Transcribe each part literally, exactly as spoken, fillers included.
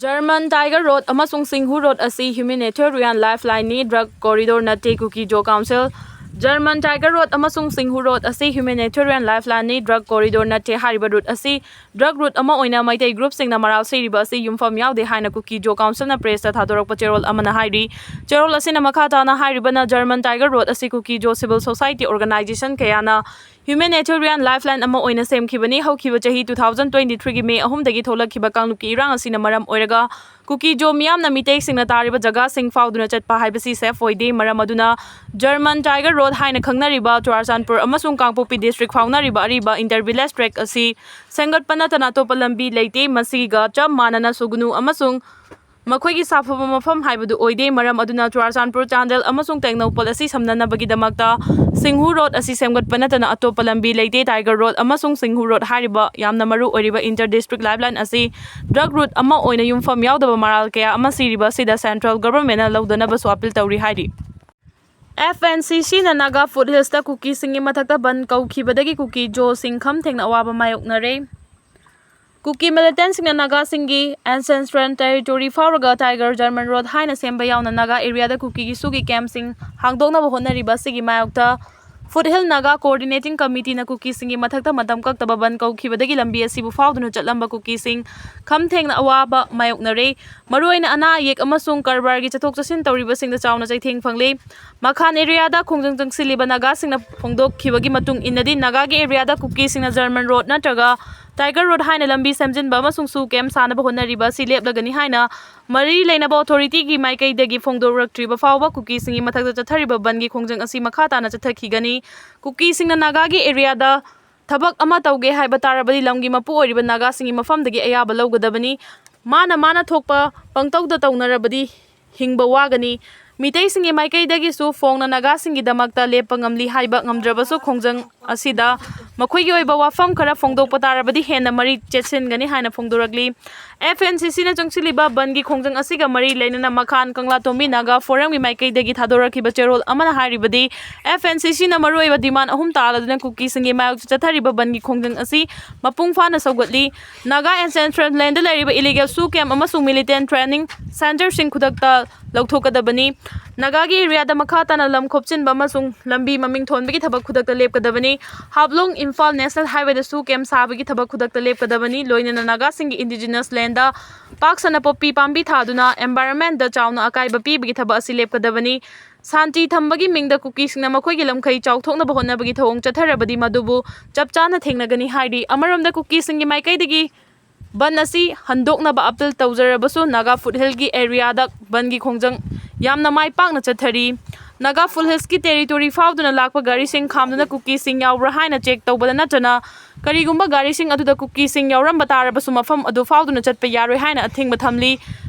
German Tiger Road ꯑꯃꯁꯨꯡ ꯁꯤꯡꯍꯨ road ꯑꯁꯤ humanitarian lifeline ꯅꯤ, drug corridor ꯅꯠꯇꯦ, ꯀꯨꯀꯤ ꯖꯣ ꯀꯥꯎꯟꯁꯤꯜ꯫ German Tiger Road ꯑꯃꯁꯨꯡ ꯁꯤꯡꯍꯨ ꯔꯣꯗ ꯑꯁꯤ humanitarian lifeline ꯅꯤ, drug corridor ꯅꯠꯇꯦ꯫ ꯍꯥꯏꯔꯤꯕ ꯔꯨꯠ ꯑꯁꯤ ꯗ꯭ꯔꯒ ꯔꯨꯠ ꯑꯃ ꯑꯣꯏꯅ ꯃꯩꯇꯩ ꯒ꯭ꯔꯨꯞꯁꯤꯡꯅ ꯃꯔꯥꯜ ꯁꯤꯔꯤꯕ ꯑꯁꯤ ꯌꯨꯝꯐꯝ ꯌꯥꯎꯗꯦ ꯍꯥꯏꯅ ꯀꯨꯀꯤ ꯖꯣ ꯀꯥꯎꯟꯁꯤꯜꯅ ꯄ꯭ꯔꯦꯁꯇ ꯊꯥꯗꯣꯔꯛꯄ ꯆꯦꯔꯣꯜ ꯑꯃꯅ ꯍꯥꯏꯔꯤ꯫ ꯆꯦꯔꯣꯜ ꯑꯁꯤꯅ ꯃꯈꯥ ꯇꯥꯅ ꯍꯥꯏꯔꯤꯕꯅ, German Tiger Road ꯑꯁꯤ ꯀꯨꯀꯤ ꯖꯣ civil society organization ꯀꯌꯥꯅ humanitarian lifeline ꯑꯃ ꯑꯣꯏꯅ ꯁꯦꯝꯈꯤꯕꯅꯤ꯫ ꯍꯧꯈꯤꯕ ꯆꯍꯤ two thousand twenty three ꯒꯤ ꯃꯦ ꯑꯍꯨꯝꯗꯒꯤ ꯊꯣꯛꯂꯛꯈꯤꯕ ꯀꯥꯡꯂꯨꯞꯀꯤ ꯏꯔꯥꯡ ꯑꯁꯤꯅ ꯃꯔꯝ ꯑꯣꯏꯔꯒ ꯀꯨꯀꯤ ꯖꯣ ꯃꯤꯌꯥꯝꯅ ꯃꯤꯇꯩꯁꯤꯡꯅ ꯇꯥꯔꯤꯕ ꯖꯒꯥꯁꯤꯡ ꯐꯥꯎꯗꯨꯅ ꯆꯠꯄ ꯍꯥꯏꯕꯁꯤ ꯁꯦꯐ ꯑꯣꯏꯗꯦ꯫ ꯃꯔꯝ ꯑꯗꯨꯅ German Tiger Road ꯍꯥꯏꯅ ꯈꯪꯅꯔꯤꯕ ꯆꯨꯔꯥꯆꯥꯟꯄꯨꯔ ꯑꯃꯁꯨꯡ ꯀꯥꯡꯄꯣꯛꯄꯤ ꯗꯤꯁꯇ꯭ꯔꯤꯛ ꯐꯥꯎꯅꯔꯤꯕ ꯑꯔꯤꯕ inter village track ꯑꯁꯤ ꯁꯦꯝꯒꯠꯄ ꯅꯠꯇꯅ ꯑꯇꯣꯞꯄ ꯂꯝꯕꯤ ꯂꯩꯇꯦ꯫ ꯃꯁꯤꯒ ꯆꯞ ꯃꯥꯟꯅꯅ ꯁꯨꯒꯅꯨ ꯑꯃꯁꯨꯡ ꯃꯈꯣꯏꯒꯤ ꯁꯥꯐꯕ ꯃꯐꯝ ꯍꯥꯏꯕꯗꯨ ꯑꯣꯏꯗꯦ꯫ ꯃꯔꯝ ꯑꯗꯨꯅ ꯆꯨꯔꯥꯆꯥꯟꯄꯨꯔ, ꯆꯥꯟꯗꯦꯜ ꯑꯃꯁꯨꯡ ꯇꯦꯡꯅꯧꯄꯜ ꯑꯁꯤ ꯁꯝꯅꯅꯕꯒꯤꯗꯃꯛꯇ ꯁꯤꯡꯍꯨ ꯔꯣꯗ ꯑꯁꯤ ꯁꯦꯝꯒꯠꯄ ꯅꯠꯇꯅ ꯑꯇꯣꯞꯄ ꯂꯝꯕꯤ ꯂꯩꯇꯦ꯫ ꯇꯥꯏꯒꯔ ꯔꯣꯗ ꯑꯃꯁꯨꯡ ꯁꯤꯡꯍꯨ ꯔꯣꯗ ꯍꯥꯏꯔꯤꯕ ꯌꯥꯝꯅ ꯃꯔꯨ ꯑꯣꯏꯔꯤꯕ inter district lifeline ꯑꯁꯤ ꯗ꯭ꯔꯒ ꯔꯨꯠ ꯑꯃ ꯑꯣꯏꯅ ꯌꯨꯝꯐꯝ ꯌꯥꯎꯗꯕ ꯃꯔꯥꯜ ꯀꯌꯥ ꯑꯃ ꯁꯤꯔꯤꯕ ꯑꯁꯤꯗ central government ꯅ ꯂꯧꯗꯅꯕꯁꯨ ꯑꯄꯤꯜ ꯇꯧꯔꯤ ꯍꯥꯏꯔꯤ꯫ F N C C ꯅ ꯅꯥꯒꯥ ꯐꯨꯠ ꯍꯤꯜꯁꯇ ꯀꯨꯀꯤꯁꯤꯡꯒꯤ ꯃꯊꯛꯇ ꯕꯟ ꯀꯧꯈꯤꯕꯗꯒꯤ ꯀꯨꯀꯤ ꯖꯣꯁꯤꯡ ꯈꯝ ꯊꯦꯡꯅ ꯑꯋꯥꯕ ꯃꯥꯌꯣꯛꯅꯔꯦ꯫ ꯀꯨꯀꯤ ꯃꯤꯂꯤꯇꯦꯟꯠꯁꯤꯡꯅ ꯅꯥꯒꯥꯁꯤꯡꯒꯤ ancestral territory ꯐꯥꯎꯔꯒ ꯇꯥꯏꯒꯔ ꯖꯔꯃꯟ ꯔꯣꯗ ꯍꯥꯏꯅ ꯁꯦꯝꯕ ꯌꯥꯎꯅ ꯅꯥꯒꯥ ꯑꯦꯔꯤꯌꯥꯗ ꯀꯨꯀꯤꯒꯤ ꯁꯨꯒꯤ ꯀꯦꯝꯞꯁꯤꯡ ꯍꯥꯡꯗꯣꯛꯅꯕ ꯍꯣꯠꯅꯔꯤꯕ ꯑꯁꯤꯒꯤ ꯃꯥꯌꯣꯛꯇ ꯐꯨꯠ ꯍꯤꯜ ꯅꯥꯒꯥ ꯀꯣꯑꯣꯔꯗꯤꯅꯦꯇꯤꯡ ꯀꯃꯤꯇꯤꯅ ꯀꯨꯀꯤꯁꯤꯡꯒꯤ ꯃꯊꯛꯇ ꯃꯇꯝ ꯀꯛꯇꯕ ꯕꯟ ꯀꯧꯈꯤꯕꯗꯒꯤ ꯂꯝꯕꯤ ꯑꯁꯤꯕꯨ ꯐꯥꯎꯗꯨꯅ ꯆꯠꯂꯝꯕ ꯀꯨꯀꯤꯁꯤꯡ ꯈꯝ ꯊꯦꯡꯅ ꯑꯋꯥꯕ ꯃꯥꯌꯣꯛꯅꯔꯦ꯫ ꯃꯔꯨꯑꯣꯏꯅ ꯑꯅꯥ ꯑꯌꯦꯛ ꯑꯃꯁꯨꯡ ꯀꯔꯕꯥꯔꯒꯤ ꯆꯠꯊꯣꯛ ꯆꯠꯁꯤꯟ ꯇꯧꯔꯤꯕꯁꯤꯡꯗ ꯆꯥꯎꯅ ꯆꯩꯊꯦꯡ ꯐꯪꯂꯦ꯫ ꯃꯈꯥꯟ ꯑꯦꯔꯤꯌꯥꯗ ꯈꯣꯡꯖꯪ ꯆꯪꯁꯤꯜꯂꯤꯕ ꯅꯥꯒꯥꯁꯤꯡꯅ ꯐꯣꯡꯗꯣꯛꯈꯤꯕꯒꯤ ꯃꯇꯨꯡ ꯏꯟꯅꯗꯤ, ꯅꯥꯒꯥꯒꯤ ꯑꯦꯔꯤꯌꯥꯗ ꯀꯨꯀꯤꯁꯤꯡꯅ ꯖꯔꯃꯟ ꯔꯣꯗ ꯅꯠꯇ꯭ꯔꯒ ꯇꯥꯏꯒꯔ ꯔꯣꯗ ꯍꯥꯏꯅ ꯂꯝꯕꯤ ꯁꯦꯝꯖꯤꯟꯕ ꯑꯃꯁꯨꯡ ꯁꯨ ꯀꯦꯝꯞ ꯁꯥꯅꯕ ꯍꯣꯠꯅꯔꯤꯕ ꯑꯁꯤ ꯂꯦꯞꯂꯒꯅꯤ ꯍꯥꯏꯅ ꯃꯔꯤ ꯂꯩꯅꯕ ꯑꯣꯊꯣꯔꯤꯇꯤꯒꯤ ꯃꯥꯏꯀꯩꯗꯒꯤ ꯐꯣꯡꯗꯣꯔꯛꯇ꯭ꯔꯤꯕ ꯐꯥꯎꯕ ꯀꯨꯀꯤꯁꯤꯡꯒꯤ ꯃꯊꯛꯇ ꯆꯠꯊꯔꯤꯕ ꯕꯟꯒꯤ ꯈꯣꯡꯖꯪ ꯑꯁꯤ ꯃꯈꯥ ꯇꯥꯅ ꯆꯠꯊꯈꯤꯒꯅꯤ꯫ ꯀꯨꯀꯤꯁꯤꯡꯅ ꯅꯥꯒꯥꯒꯤ ꯑꯦꯔꯤꯌꯥꯗ ꯊꯕꯛ ꯑꯃ ꯇꯧꯒꯦ ꯍꯥꯏꯕ ꯇꯥꯔꯕꯗꯤ ꯂꯝꯒꯤ ꯃꯄꯨ ꯑꯣꯏꯔꯤꯕ ꯅꯥꯒꯥꯁꯤꯡꯒꯤ ꯃꯐꯝꯗꯒꯤ ꯑꯌꯥꯕ ꯂꯧꯒꯗꯕꯅꯤ꯫ ꯃꯥꯅ ꯃꯥꯅ ꯊꯣꯛꯄ ꯄꯪꯇꯧꯗ ꯇꯧꯅꯔꯕꯗꯤ ꯍꯤꯡꯕ ꯋꯥꯒꯅꯤ꯫ ꯃꯤꯇꯩꯁꯤꯡꯒꯤ ꯃꯥꯏꯀꯩꯗꯒꯤꯁꯨ ꯐꯣꯡꯅ ꯅꯥꯒꯥꯁꯤꯡꯒꯤꯗꯃꯛꯇ ꯂꯦꯞꯄ ꯉꯝꯂꯤ ꯍꯥꯏꯕ ꯉꯝꯗ꯭ꯔꯕꯁꯨ, ꯈꯣꯡꯖꯪ ꯑꯁꯤꯗ ꯃꯈꯣꯏꯒꯤ ꯑꯣꯏꯕ ꯋꯥꯐꯝ ꯈꯔ ꯐꯣꯡꯗꯣꯛꯄ ꯇꯥꯔꯕꯗꯤ ꯍꯦꯟꯅ ꯃꯔꯤ ꯆꯦꯠꯁꯤꯟꯒꯅꯤ ꯍꯥꯏꯅ ꯐꯣꯡꯗꯣꯔꯛꯂꯤ꯫ ꯑꯦꯐ ꯑꯦꯟ ꯁꯤ ꯁꯤꯅ ꯆꯪꯁꯤꯜꯂꯤꯕ ꯕꯟꯒꯤ ꯈꯣꯡꯖꯪ ꯑꯁꯤꯒ ꯃꯔꯤ ꯂꯩꯅꯅ ꯃꯈꯥꯟ ꯀꯪꯂꯥꯇꯣꯝꯕꯤ ꯅꯥꯒꯥ ꯐꯣꯔꯝꯒꯤ ꯃꯥꯏꯀꯩꯗꯒꯤ ꯊꯥꯗꯣꯔꯛꯈꯤꯕ ꯆꯦꯔꯣꯜ ꯑꯃꯅ ꯍꯥꯏꯔꯤꯕꯗꯤ, ꯑꯦꯐ ꯑꯦꯟ ꯁꯤ ꯁꯤꯅ ꯃꯔꯨꯑꯣꯏꯕ ꯗꯤꯃꯥꯟ ꯑꯍꯨꯝ ꯇꯥꯜꯂꯗꯨꯅ ꯀꯨꯀꯤꯁꯤꯡꯒꯤ ꯃꯥꯌꯣꯛꯇ ꯆꯠꯊꯔꯤꯕ ꯕꯟꯒꯤ ꯈꯣꯡꯖꯪ ꯑꯁꯤ ꯃꯄꯨꯡ ꯐꯥꯅ ꯁꯧꯒꯠꯂꯤ꯫ ꯅꯥꯒꯥ ꯑꯦꯟꯁꯦꯟꯇ꯭ꯔꯦꯜ ꯂꯦꯟꯗ ꯂꯩꯔꯤꯕ ꯏꯂꯤꯒꯦꯜ ꯁꯨ ꯀꯦꯝ ꯑꯃꯁꯨꯡ ꯃꯤꯂꯤꯇꯦꯟ ꯇ꯭ꯔꯦꯅꯤꯡ ꯁꯦꯟꯇꯔꯁꯤꯡ ꯈꯨꯗꯛꯇ ꯂꯧꯊꯣꯛꯀꯗꯕꯅꯤ꯫ ꯅꯥꯒꯥꯒꯤ ꯑꯦꯔꯤꯌꯥꯗ ꯃꯈꯥ ꯇꯥꯅ ꯂꯝ ꯈꯣꯞꯆꯤꯟꯕ ꯑꯃꯁꯨꯡ ꯂꯝꯕꯤ ꯃꯃꯤꯡ ꯊꯣꯟꯕꯒꯤ ꯊꯕꯛ ꯈꯨꯗꯛꯇ ꯂꯦꯞꯀꯗꯕꯅꯤ꯫ ꯍꯥꯐꯂꯣꯡ ꯏꯝꯐꯥꯜ ꯅꯦꯁꯅꯦꯜ ꯍꯥꯏꯋꯦꯗꯁꯨ ꯀꯦꯝ ꯁꯥꯕꯒꯤ ꯊꯕꯛ ꯈꯨꯗꯛꯇ ꯂꯦꯞꯀꯗꯕꯅꯤ꯫ ꯂꯣꯏꯅꯅ ꯅꯥꯒꯥꯁꯤꯡꯒꯤ ꯏꯟꯗꯤꯖꯤꯅꯁ ꯂꯦꯟꯗ ꯄꯥꯛ ꯁꯟꯅ ꯄꯣꯄꯤ ꯄꯥꯝꯕꯤ ꯊꯥꯗꯨꯅ environment ꯗ ꯆꯥꯎꯅ ꯑꯀꯥꯏꯕ ꯄꯤꯕꯒꯤ ꯊꯕꯛ ꯑꯁꯤ ꯂꯦꯞꯀꯗꯕꯅꯤ꯫ ꯁꯥꯟꯇꯤ ꯊꯝꯕꯒꯤ ꯃꯤꯡꯗ ꯀꯨꯀꯤꯁꯤꯡꯅ ꯃꯈꯣꯏꯒꯤ ꯂꯝꯈꯩ ꯆꯥꯎꯊꯣꯛꯅꯕ ꯍꯣꯠꯅꯕꯒꯤ ꯊꯧꯑꯣꯡ ꯆꯠꯊꯔꯕꯗꯤ ꯃꯗꯨꯕꯨ ꯆꯞ ꯆꯥꯅ ꯊꯦꯡꯅꯒꯅꯤ ꯍꯥꯏꯔꯤ꯫ ꯑꯃꯔꯣꯝꯗ ꯀꯨꯀꯤꯁꯤꯡꯒꯤ ꯃꯥꯏꯀꯩꯗꯒꯤ ꯕꯟ ꯑꯁꯤ ꯍꯟꯗꯣꯛꯅꯕ ꯑꯄꯤꯜ ꯇꯧꯖꯔꯕꯁꯨ ꯅꯥꯒꯥ ꯐꯨꯠꯍꯤꯜꯒꯤ ꯑꯦꯔꯤꯌꯥꯗ ꯕꯟꯒꯤ ꯈꯣꯡꯖꯪ ꯌꯥꯝꯅ ꯃꯥꯏ ꯄꯥꯛꯅ ꯆꯠꯊꯔꯤ꯫ ꯅꯥꯒꯥ ꯐꯨꯠꯍꯤꯜꯁꯀꯤ ꯇꯦꯔꯤꯇꯣꯔꯤ ꯐꯥꯎꯗꯨꯅ ꯂꯥꯛꯄ ꯒꯥꯔꯤꯁꯤꯡ ꯈꯥꯝꯗꯨꯅ ꯀꯨꯀꯤꯁꯤꯡ ꯌꯥꯎꯕ꯭ꯔꯥ ꯍꯥꯏꯅ ꯆꯦꯛ ꯇꯧꯕꯗ ꯅꯠꯇꯅ ꯀꯔꯤꯒꯨꯝꯕ ꯒꯥꯔꯤꯁꯤꯡ ꯑꯗꯨꯗ ꯀꯨꯀꯤꯁꯤꯡ ꯌꯥꯎꯔꯝꯕ ꯇꯥꯔꯕꯁꯨ ꯃꯐꯝ ꯑꯗꯨ ꯐꯥꯎꯗꯨꯅ ꯆꯠꯄ ꯌꯥꯔꯣꯏ ꯍꯥꯏꯅ ꯑꯊꯤꯡꯕ ꯊꯝꯂꯤ꯫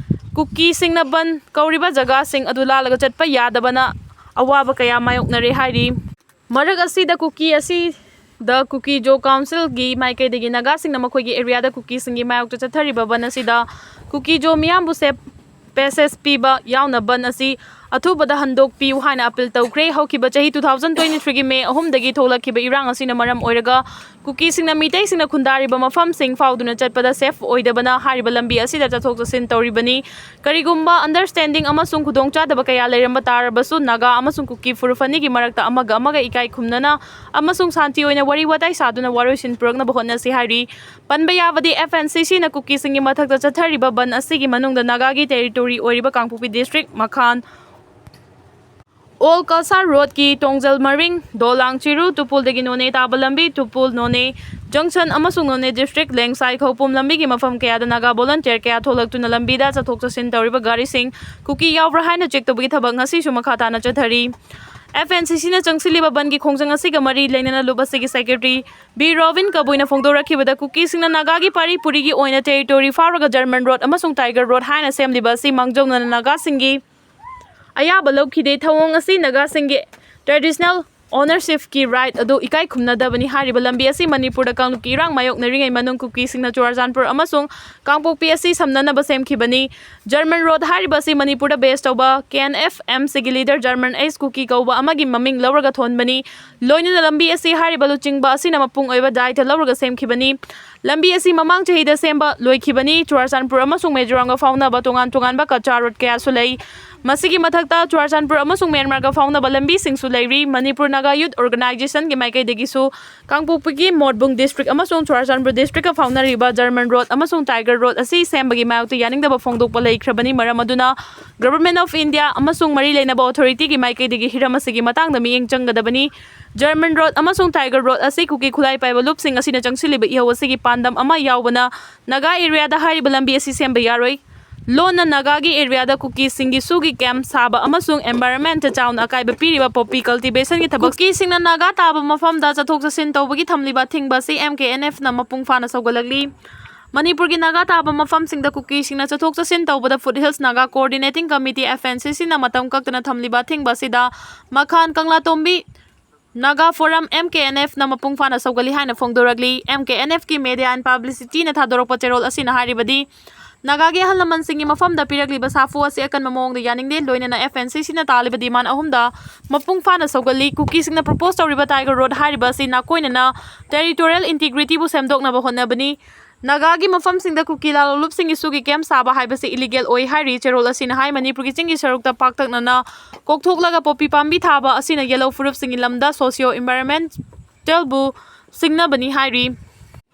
ꯀꯨꯀꯤꯁꯤꯡꯅ ꯕꯟ ꯀꯧꯔꯤꯕ ꯖꯒꯥꯁꯤꯡ ꯑꯗꯨ ꯂꯥꯜꯂꯒ ꯆꯠꯄ ꯌꯥꯗꯕꯅ ꯑꯋꯥꯕ ꯀꯌꯥ ꯃꯥꯌꯣꯛꯅꯔꯦ ꯍꯥꯏꯔꯤ꯫ ꯃꯔꯛ ꯑꯁꯤꯗ ꯀꯨꯀꯤ ꯑꯁꯤꯗ ꯀꯨꯀꯤ ꯖꯣ ꯀꯥꯎꯟꯁꯤꯜꯒꯤ ꯃꯥꯏꯀꯩꯗꯒꯤ ꯅꯥꯒꯥꯁꯤꯡꯅ ꯃꯈꯣꯏꯒꯤ ꯑꯦꯔꯤꯌꯥꯗ ꯀꯨꯀꯤꯁꯤꯡꯒꯤ ꯃꯥꯌꯣꯛꯇ ꯆꯠꯊꯔꯤꯕ ꯕꯟ ꯑꯁꯤꯗ ꯀꯨꯀꯤ ꯖꯣ ꯃꯤꯌꯥꯝꯕꯨ ꯁꯦꯞ ꯄꯦꯁꯦꯁ ꯄꯤꯕ ꯌꯥꯎꯅ ꯕꯟ ꯑꯁꯤ ꯑꯊꯨꯕꯗ ꯍꯟꯗꯣꯛꯄꯤꯌꯨ ꯍꯥꯏꯅ ꯑꯄꯤꯜ ꯇꯧꯈ꯭ꯔꯦ꯫ ꯍꯧꯈꯤꯕ ꯆꯍꯤ two thousand twenty three ꯒꯤ ꯃꯦ ꯑꯍꯨꯝꯗꯒꯤ ꯊꯣꯛꯂꯛꯈꯤꯕ ꯏꯔꯥꯡ ꯑꯁꯤꯅ ꯃꯔꯝ ꯑꯣꯏꯔꯒ ꯀꯨꯀꯤꯁꯤꯡꯅ ꯃꯤꯇꯩꯁꯤꯡꯅ ꯈꯨꯟꯗꯥꯔꯤꯕ ꯃꯐꯝꯁꯤꯡ ꯐꯥꯎꯗꯨꯅ ꯆꯠꯄꯗ ꯁꯦꯐ ꯑꯣꯏꯗꯕꯅ ꯍꯥꯏꯔꯤꯕ ꯂꯝꯕꯤ ꯑꯁꯤꯗ ꯆꯠꯊꯣꯛ ꯆꯠꯁꯤꯟ ꯇꯧꯔꯤꯕꯅꯤ꯫ ꯀꯔꯤꯒꯨꯝꯕ ꯑꯟꯗꯔꯁ꯭ꯇꯦꯟꯗꯤꯡ ꯑꯃꯁꯨꯡ ꯈꯨꯗꯣꯡꯆꯥꯗꯕ ꯀꯌꯥ ꯂꯩꯔꯝꯕ ꯇꯥꯔꯕꯁꯨ ꯅꯥꯒꯥ ꯑꯃꯁꯨꯡ ꯀꯨꯀꯤ ꯐꯨꯔꯨꯞ ꯑꯅꯤꯒꯤ ꯃꯔꯛꯇ ꯑꯃꯒ ꯑꯃꯒ ꯏꯀꯥꯏ ꯈꯨꯝꯅꯅ ꯑꯃꯁꯨꯡ ꯁꯥꯟꯇꯤ ꯑꯣꯏꯅ ꯋꯥꯔꯤ ꯋꯥꯇꯥꯏ ꯁꯥꯗꯨꯅ ꯋꯥꯔꯣꯏꯁꯤꯟ ꯄꯨꯔꯛꯅꯕ ꯍꯣꯠꯅꯁꯤ ꯍꯥꯏꯔꯤ꯫ ꯄꯟꯕ ꯌꯥꯕꯗꯤ, ꯑꯦꯐ ꯑꯦꯟ ꯁꯤ ꯁꯤꯅ ꯀꯨꯀꯤꯁꯤꯡꯒꯤ ꯃꯊꯛꯇ ꯆꯠꯊꯔꯤꯕ ꯕꯟ ꯑꯁꯤꯒꯤ ꯃꯅꯨꯡꯗ ꯅꯥꯒꯥꯒꯤ ꯇꯦꯔꯤꯇꯣꯔꯤ ꯑꯣꯏꯔꯤꯕ ꯀꯥꯡꯄꯣꯛꯄꯤ ꯗꯤꯁꯇ꯭ꯔꯤꯛ, ꯃꯈꯥꯟ, ꯑꯣꯜ ꯀꯜꯁꯥ ꯔꯣꯗꯀꯤ ꯇꯣꯡꯖꯜ ꯃꯔꯤꯡ, ꯗꯣꯂꯥꯡ ꯆꯤꯔꯨ, ꯇꯨꯄꯨꯜꯗꯒꯤ ꯅꯣꯅꯦ ꯇꯥꯕ ꯂꯝꯕꯤ, ꯇꯨꯄꯨꯜ ꯅꯣꯅꯦ ꯖꯪꯁꯟ ꯑꯃꯁꯨꯡ ꯅꯣꯅꯦ ꯗꯤꯁꯇ꯭ꯔꯤꯛ ꯂꯦꯡꯁꯥꯏ ꯈꯧꯄꯨꯝ ꯂꯝꯕꯤꯒꯤ ꯃꯐꯝ ꯀꯌꯥꯗ ꯅꯥꯒꯥ ꯚꯣꯂꯟꯇꯤꯌꯔ ꯀꯌꯥ ꯊꯣꯛꯂꯛꯇꯨꯅ ꯂꯝꯕꯤꯗ ꯆꯠꯊꯣꯛ ꯆꯠꯁꯤꯟ ꯇꯧꯔꯤꯕ ꯒꯥꯔꯤꯁꯤꯡ ꯀꯨꯀꯤ ꯌꯥꯎꯕ꯭ꯔꯥ ꯍꯥꯏꯅ ꯆꯦꯛ ꯇꯧꯕꯒꯤ ꯊꯕꯛ ꯉꯁꯤꯁꯨ ꯃꯈꯥ ꯇꯥꯅ ꯆꯠꯊꯔꯤ꯫ ꯑꯦꯐ ꯑꯦꯟ ꯁꯤ ꯁꯤꯅ ꯆꯪꯁꯤꯜꯂꯤꯕ ꯕꯟꯒꯤ ꯈꯣꯡꯖꯪ ꯑꯁꯤꯒ ꯃꯔꯤ ꯂꯩꯅꯅ ꯂꯨꯞ ꯑꯁꯤꯒꯤ ꯁꯦꯀ꯭ꯔꯦꯇꯔꯤ ꯕꯤ ꯔꯣꯕꯤꯟ ꯀꯕꯨꯏꯅ ꯐꯣꯡꯗꯣꯔꯛꯈꯤꯕꯗ, ꯀꯨꯀꯤꯁꯤꯡꯅ ꯅꯥꯒꯥꯒꯤ ꯄꯥꯔꯤ ꯄꯨꯔꯤꯒꯤ ꯑꯣꯏꯅ ꯇꯦꯔꯤꯇꯣꯔꯤ ꯐꯥꯎꯔꯒ ꯖꯔꯃꯟ ꯔꯣꯗ ꯑꯃꯁꯨꯡ ꯇꯥꯏꯒꯔ ꯔꯣꯗ ꯍꯥꯏꯅ ꯁꯦꯝꯂꯤꯕ ꯑꯁꯤ ꯃꯥꯡꯖꯧꯅꯅ ꯅꯥꯒꯥꯁꯤꯡꯒꯤ ꯑꯌꯥꯕ ꯂꯧꯈꯤꯗꯦ꯫ ꯊꯧꯑꯣꯡ ꯑꯁꯤ ꯅꯥꯒꯥꯁꯤꯡꯒꯤ ꯇ꯭ꯔꯦꯗꯤꯁꯅꯦꯜ ꯑꯣꯅꯔꯁꯤꯞꯀꯤ ꯔꯥꯏꯠ ꯑꯗꯨ ꯏꯀꯥꯏ ꯈꯨꯝꯅꯗꯕꯅꯤ꯫ ꯍꯥꯏꯔꯤꯕ ꯂꯝꯕꯤ ꯑꯁꯤ ꯃꯅꯤꯄꯨꯔꯗ ꯀꯥꯡꯂꯨꯞꯀꯤ ꯏꯔꯥꯡ ꯃꯥꯌꯣꯛꯅꯔꯤꯉꯩ ꯃꯅꯨꯡ ꯀꯨꯀꯤꯁꯤꯡꯅ ꯆꯨꯔꯥꯆꯥꯟꯄꯨꯔ ꯑꯃꯁꯨꯡ ꯀꯥꯡꯄꯣꯛꯄꯤ ꯑꯁꯤ ꯁꯝꯅꯅꯕ ꯁꯦꯝꯈꯤꯕꯅꯤ꯫ ꯖꯔꯃꯟ ꯔꯣꯗ ꯍꯥꯏꯔꯤꯕ ꯑꯁꯤ ꯃꯅꯤꯄꯨꯔꯗ ꯕꯦꯁ ꯇꯧꯕ ꯀꯦ ꯑꯦꯟ ꯑꯦꯐ ꯑꯦꯝ ꯁꯤꯒꯤ ꯂꯤꯗꯔ ꯖꯔꯃꯟ ꯑꯩꯁ ꯀꯨꯀꯤ ꯀꯧꯕ ꯑꯃꯒꯤ ꯃꯃꯤꯡ ꯂꯧꯔꯒ ꯊꯣꯟꯕꯅꯤ꯫ ꯂꯣꯏꯅꯅ ꯂꯝꯕꯤ ꯑꯁꯤ ꯍꯥꯏꯔꯤꯕ ꯂꯨꯆꯤꯡꯕ ꯑꯁꯤꯅ ꯃꯄꯨꯡ ꯑꯣꯏꯕ ꯗꯥꯏꯇ ꯂꯧꯔꯒ ꯁꯦꯝꯈꯤꯕꯅꯤ꯫ ꯂꯝꯕꯤ ꯑꯁꯤ ꯃꯃꯥꯡ ꯆꯍꯤꯗ ꯁꯦꯝꯕ ꯂꯣꯏꯈꯤꯕꯅꯤ꯫ ꯆꯨꯔꯥꯆꯥꯟꯄꯨꯔ ꯑꯃꯁꯨꯡ ꯃꯤꯖꯣꯔꯥꯝꯒ ꯐꯥꯎꯅꯕ ꯇꯣꯉꯥꯟ ꯇꯣꯉꯥꯟꯕ ꯀꯆꯥ ꯔꯣꯗ ꯀꯌꯥꯁꯨ ꯂꯩ꯫ ꯃꯁꯤꯒꯤ ꯃꯊꯛꯇ ꯆꯨꯔꯥꯆꯥꯟꯄꯨꯔ ꯑꯃꯁꯨꯡ ꯃ꯭ꯌꯥꯟꯃꯥꯔꯒ ꯐꯥꯎꯅꯕ ꯂꯝꯕꯤꯁꯤꯡꯁꯨ ꯂꯩꯔꯤ꯫ ꯃꯅꯤꯄꯨꯔ ꯅꯥꯒꯥ ꯌꯨꯠ ꯑꯣꯔꯒꯅꯥꯏꯖꯦꯁꯟꯒꯤ ꯃꯥꯏꯀꯩꯗꯒꯤꯁꯨ ꯀꯥꯡꯄꯣꯛꯄꯤꯒꯤ ꯃꯣꯠꯕꯨꯡ ꯗꯤꯁꯇ꯭ꯔꯤꯛ ꯑꯃꯁꯨꯡ ꯆꯨꯔꯥꯆꯥꯟꯄꯨꯔ ꯗꯤꯁꯇ꯭ꯔꯤꯛꯀ ꯐꯥꯎꯅꯔꯤꯕ ꯖꯔꯃꯟ ꯔꯣꯗ ꯑꯃꯁꯨꯡ ꯇꯥꯏꯒꯔ ꯔꯣꯗ ꯑꯁꯤ ꯁꯦꯝꯕꯒꯤ ꯃꯥꯌꯣꯛꯇ ꯌꯥꯅꯤꯡꯗꯕ ꯐꯣꯡꯗꯣꯛꯄ ꯂꯩꯈ꯭ꯔꯕꯅꯤ꯫ ꯃꯔꯝ ꯑꯗꯨꯅ Government of India ꯑꯃꯁꯨꯡ ꯃꯔꯤ ꯂꯩꯅꯕ ꯑꯣꯊꯣꯔꯤꯇꯤꯒꯤ ꯃꯥꯏꯀꯩꯗꯒꯤ ꯍꯤꯔꯝ ꯑꯁꯤꯒꯤ ꯃꯇꯥꯡꯗ ꯃꯤꯠꯌꯦꯡ ꯆꯪꯒꯗꯕꯅꯤ꯫ ꯖꯔꯃꯟ ꯔꯣꯗ ꯑꯃꯁꯨꯡ ꯇꯥꯏꯒꯔ ꯔꯣꯗ ꯑꯁꯤ ꯀꯨꯀꯤ ꯈꯨꯠꯂꯥꯏ ꯄꯥꯏꯕ ꯂꯨꯞꯁꯤꯡ ꯑꯁꯤꯅ ꯆꯪꯁꯤꯜꯂꯤꯕ ꯏꯍꯧ ꯑꯁꯤꯒꯤ ꯄꯥꯟꯗꯝ ꯑꯃ ꯌꯥꯎꯕꯅ ꯅꯥꯒꯥ ꯑꯦꯔꯤꯌꯥꯗ ꯍꯥꯏꯔꯤꯕ ꯂꯝꯕꯤ ꯑꯁꯤ ꯁꯦꯝꯕ ꯌꯥꯔꯣꯏ꯫ ꯂꯣꯟꯅ ꯅꯥꯒꯥꯒꯤ ꯑꯦꯔꯤꯌꯥꯗ ꯀꯨꯀꯤꯁꯤꯡꯒꯤ ꯁꯨꯒꯤ ꯀꯦꯝꯞ ꯁꯥꯕ ꯑꯃꯁꯨꯡ ꯑꯦꯟꯚꯥꯏꯔꯟꯃꯦꯟꯇ ꯆꯥꯎꯅ ꯑꯀꯥꯏꯕ ꯄꯤꯔꯤꯕ ꯄꯣꯄꯤ ꯀꯜꯇꯤꯚꯦꯁꯟꯒꯤ ꯊꯕꯛ ꯀꯨꯀꯤꯁꯤꯡꯅ ꯅꯥꯒꯥ ꯇꯥꯕ ꯃꯐꯝꯗ ꯆꯠꯊꯣꯛ ꯆꯠꯁꯤꯟ ꯇꯧꯕꯒꯤ ꯊꯝꯂꯤꯕ ꯑꯊꯤꯡꯕ ꯑꯁꯤ ꯑꯦꯝ ꯀꯦ ꯑꯦꯟ ꯑꯦꯐꯅ ꯃꯄꯨꯡ ꯐꯥꯅ ꯁꯧꯒꯠꯂꯛꯂꯤ꯫ ꯃꯅꯤꯄꯨꯔꯒꯤ ꯅꯥꯒꯥ ꯇꯥꯕ ꯃꯐꯝꯁꯤꯡꯗ ꯀꯨꯀꯤꯁꯤꯡꯅ ꯆꯠꯊꯣꯛ ꯆꯠꯁꯤꯟ ꯇꯧꯕꯗ foothills Naga coordinating committee, F N C ꯁꯤꯅ ꯃꯇꯝ ꯀꯛꯇꯅ ꯊꯝꯂꯤꯕ ꯑꯊꯤꯡꯕ ꯑꯁꯤꯗ ꯃꯈꯥꯟ Kanglatongbi Naga forum, M K N ꯑꯦꯐꯅ ꯃꯄꯨꯡ ꯐꯥꯅ ꯁꯧꯒꯠꯂꯤ ꯍꯥꯏꯅ ꯐꯣꯡꯗꯣꯔꯛꯂꯤ꯫ ꯑꯦꯝ ꯀꯦ ꯑꯦꯟ ꯑꯦꯐꯀꯤ ꯃꯦꯗꯤꯌꯥ ꯑꯦꯟ ꯄꯕ꯭ꯂꯤꯁꯤꯇꯤꯅ ꯊꯥꯗꯣꯔꯛꯄ ꯆꯦꯔꯣꯜ ꯑꯁꯤꯅ ꯍꯥꯏꯔꯤꯕꯗꯤ, ꯅꯥꯒꯥꯒꯤ ꯑꯍꯜ ꯂꯃꯟꯁꯤꯡꯒꯤ ꯃꯐꯝꯗ ꯄꯤꯔꯛꯂꯤꯕ ꯁꯥꯐꯨ ꯑꯁꯤ ꯑꯀꯟꯕ ꯃꯑꯣꯡꯗ ꯌꯥꯅꯤꯡꯗꯦ, ꯂꯣꯏꯅꯅ ꯑꯦꯐ ꯑꯦꯟ ꯁꯤ ꯁꯤꯅ ꯇꯥꯜꯂꯤꯕ ꯗꯤꯃꯥꯟ ꯑꯍꯨꯝꯗ ꯃꯄꯨꯡ ꯐꯥꯅ ꯁꯧꯒꯠꯂꯤ꯫ ꯀꯨꯀꯤꯁꯤꯡꯅ ꯄ꯭ꯔꯣꯄꯣꯖ ꯇꯧꯔꯤꯕ ꯇꯥꯏꯒꯔ ꯔꯣꯗ ꯍꯥꯏꯔꯤꯕ ꯑꯁꯤ ꯅꯥꯀꯣꯏꯅꯅ ꯇꯦꯔꯤꯇꯣꯔꯤꯌꯦꯜ ꯏꯟꯇꯤꯒ꯭ꯔꯤꯇꯤꯕꯨ ꯁꯦꯝꯗꯣꯛꯅꯕ ꯍꯣꯠꯅꯕꯅꯤ꯫ ꯅꯥꯒꯥꯒꯤ ꯃꯐꯝꯁꯤꯡꯗ ꯀꯨꯀꯤ ꯂꯥꯂꯣꯡꯂꯨꯞꯁꯤꯡꯒꯤ ꯁꯨꯒꯤ ꯀꯦꯝꯞ ꯁꯥꯕ ꯍꯥꯏꯕꯁꯤ ꯏꯂꯤꯒꯦꯜ ꯑꯣꯏ ꯍꯥꯏꯔꯤ꯫ ꯆꯦꯔꯣꯜ ꯑꯁꯤꯅ ꯍꯥꯏ, ꯃꯅꯤꯄꯨꯔꯒꯤ ꯆꯤꯡꯒꯤ ꯁꯔꯨꯛꯇ ꯄꯥꯛꯇꯛꯅꯅ ꯀꯣꯛꯊꯣꯛꯂꯒ ꯄꯣꯄꯤ ꯄꯥꯝꯕꯤ ꯊꯥꯕ ꯑꯁꯤꯅ ꯌꯦꯜꯍꯧ ꯐꯨꯔꯨꯞꯁꯤꯡꯒꯤ ꯂꯝꯗ ꯁꯣꯁꯤꯌꯣ ꯏꯟꯚꯥꯏꯔꯟꯃꯦꯟꯇꯦꯜꯕꯨ ꯁꯤꯡꯅꯕꯅꯤ ꯍꯥꯏꯔꯤ꯫